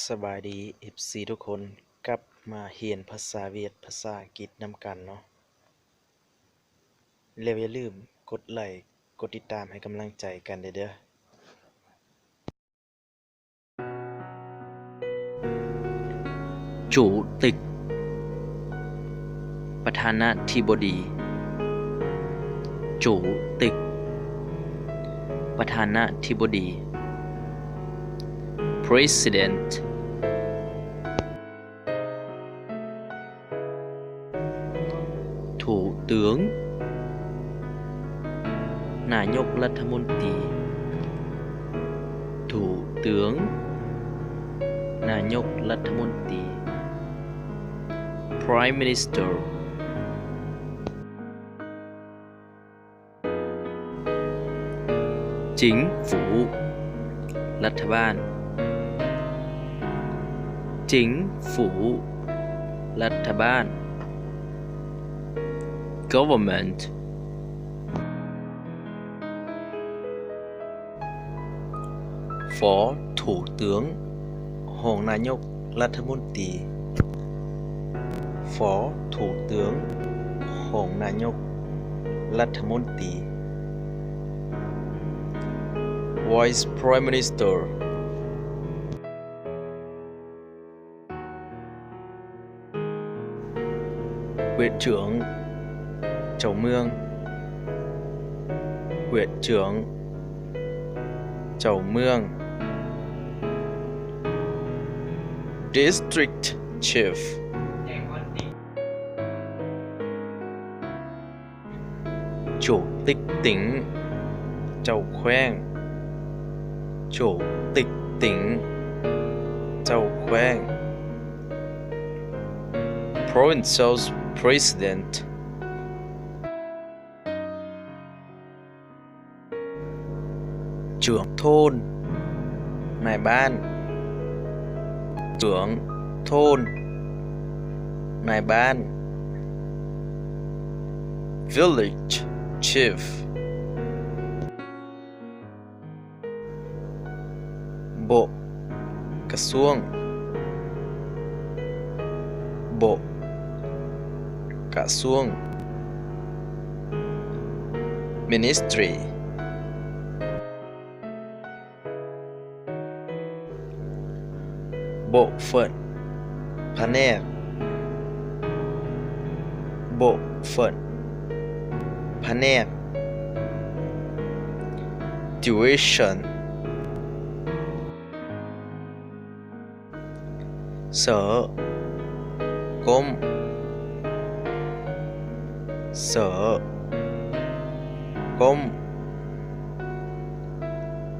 ສະບາຍດີ ເອັຟຊີ ທຸກຄົນ, ກັບມາຮຽນພາສາຫວຽດ ພາສາອັງກິດນຳກັນເນາະ. ແລ້ວຢ່າລືມກົດໄລຄ໌ ກົດຕິດຕາມໃຫ້ກຳລັງໃຈກັນເດີ້. 主席 ປະທານາທິບໍດີ. 主席 ປະທານາທິບໍດີ. President ຖູເຕີງ ນາຍົກລັດຖະມົນຕີ. ຖູເຕີງ ນາຍົກລັດຖະມົນຕີ. Prime Minister ຈິງຟູ ລັດຖະບານ. ຈິງຟູ ລັດຖະບານ. Government ຟໍຖູເຕີງ ຮອງນາຍົກລັດຖະມົນຕີ. ຟໍຖູເຕີງ ຮອງນາຍົກລັດຖະມົນຕີ. Vice Prime Minister ຫວຽດເຈີງ ເຈົ້າເມືອງ. ຫວຽດເຈີງ ເຈົ້າເມືອງ. District Chief 主席tỉnh ເຈົ້າແຂວງ. 主席tỉnh ເຈົ້າແຂວງ. Provincial President ເຈືອງໂທນ ນາຍບ້ານ. ເຈືອງໂທນ ນາຍບ້ານ. Village Chief ບົກກະຊວງ. ບົກກະຊວງ. Ministry ບົກເຟີດ ພະແນກ. ບົກເຟີດ ພະແນກ. Division ເສີ ກົມ. ເສີ ກົມ.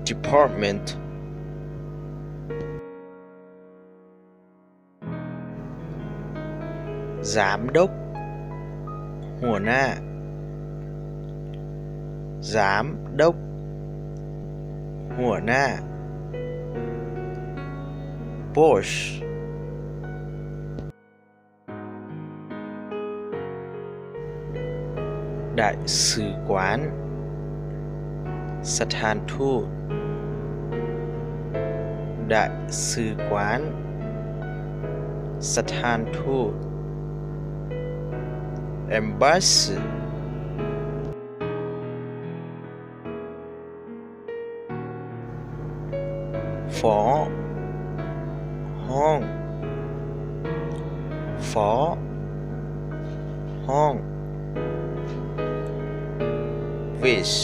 Department ຈາມດົກ ຫົວໜ້າ. ຈາມດົກ ຫົວໜ້າ. Bush ໄດ້ຊື່ກວານ ສະຖານທູດ. ໄດ້ຊື່ກວານ ສະຖານທູດ. Embassy ຝໍ ຫ້ອງ. ຝໍ ຫ້ອງ. Wish